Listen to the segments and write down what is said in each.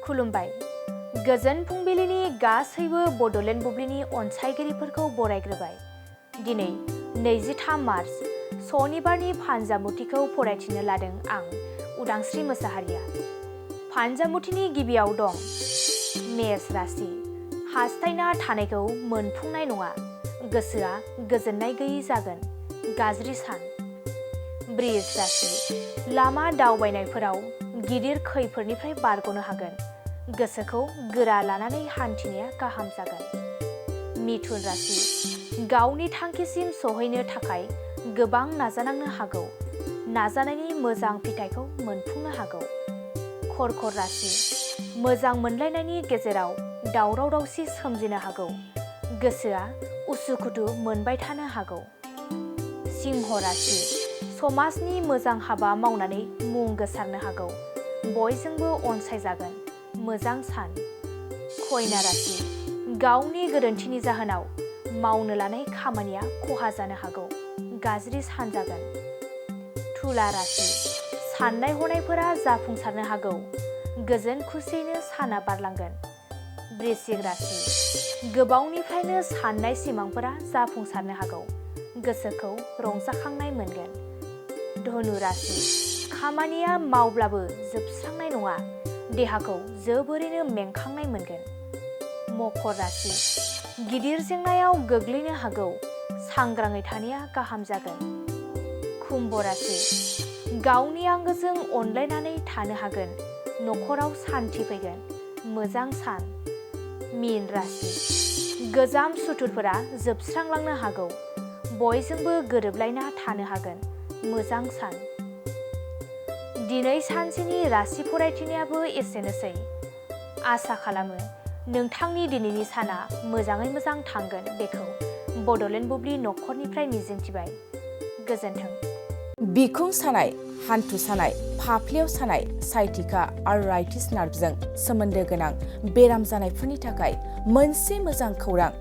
खुलुमबाय। गोजोन फुंबिलिनि गासैबो बड'लेण्ड बुब्लिनि अनसायगिरिफोरखौ बरायग्रोबाय। दिनै 23 मार्च सनिबारनि फानजामुथिखौ फरायथिनो लादों आं उदांस्रि मोसाहारिया। फानजामुथिनि गिबियाव दं मेष राशि। हास्थायना थानायखौ मोनफुंनाय नङा, गोसोआ गोजोननाय गैयै जागोन, गाज्रि सान। बृष राशि। लामा दावबायनायफोराव गिदिर खैफोदनिफ्राय बारग'नो हागोन, गोसोखौ गोरा लानानै हान्थिनाया गाहाम जागोन। मिथुन राशि। गावनि थांखिसिम सहैनो थाखाय गोबां नाजानांनो हागौ, नाजानायनि मोजां फिथाइखौ मोनफुंनो हागौ। कर्कट राशि। मोजां मोनलायनायनि गेजेराव दावराव दावसि सोमजिनो हागौ, गोसोआ उसुखुथु मोनबाय थानो हागौ। सिंह राशि। समाजनि मोजां हाबा मावनानै मुं गोसारनो हागौ, बयजोंबो अनसायजागोन, मोजां सान। कन्या राशि। गावनि गोरोन्थिनि जाहोनाव मावनो लानाय खामानिया खहा जानो हागौ, गाज्रि सान जागोन। तुला राशि। साननाय हनायफोरा जाफुंसारनो हागौ, गोजोन खुसियैनो साना बारलांगोन। वृश्चिक राशि। गोबावनिफ्रायनो साननाय सिमांफोरा जाफुंसारनो हागौ, गोसोखौ रंजाखांनाय मोनगोन। धनु राशि। खामानिया मावब्लाबो जोबस्रांनाय नङा, देहाखौ जोबोरैनो मेंखांनाय मोनगोन। मकर राशि। गिदिर जेंनायाव गोग्लैनो हागौ, सांग्राङै थानाया गाहाम जागोन। कुम्भ राशि। गावनि आंगोजों अनलायनानै थानो हागोन, नखराव सान्थि फैगोन, मोजां सान। मीन राशि। गोजाम सुथुरफोरा जोबस्रांलांनो हागौ, बयजोंबो गोरोबलायना थानो हागोन, मोजां सान। दिनै सानसेनि राशि फरायथिनायाबो एसेनोसै। आसा खालामो नोंथांनि दिनैनि साना मोजाङै मोजां थांगोन बेखौ बड'लेण्ड बुब्लि नखरनिफ्राय मिजिंथिबाय। गोजोन्थों। बिखुं सानाय, हान्थु सानाय, फाफ्लियाव सानाय, साइटिका आर्थराइटिस नार्भजों सोमोन्दो गोनां बेराम जानायफोरनि थाखाय मोनसे मोजां खौरां।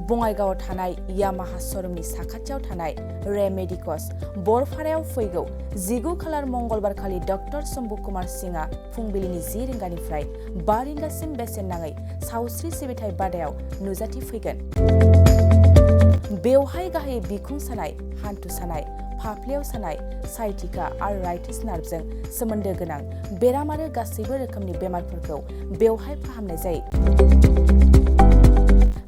बङाइगावआव थानाय यामाहा श'रुमनि साखाथियाव थानाय रे मेडिकस बरपारायाव फैगौ 19 खालार मंगलबारखालि डक्टर शम्भु कुमार सिंहआ फुंबिलिनि 10 रिंगानिफ्राय 5 रिंगासिम बेसेन नाङै सावस्रि सिबिथाइ बादायाव नुजाथिफैगोन। बेवहाय गाहायै बिखुं सानाय, हान्थु सानाय, फाफ्लियाव सानाय, साइटिका आर्थराइटिस नार्भजों सोमोन्दो गोनां बेराम आरो गासैबो रोखोमनि बेमारफोरखौ बेवहाय फाहामनाय जायो।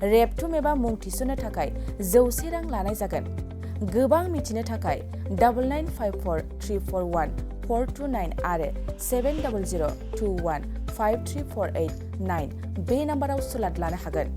रेबथुम एबा मुं थिसननो थाखाय 100 रां लानाय जागोन। गोबां मिथिनो थाखाय 9954341429 आरो 7002153489 बे नाम्बाराव सुलाद लानो हागोन।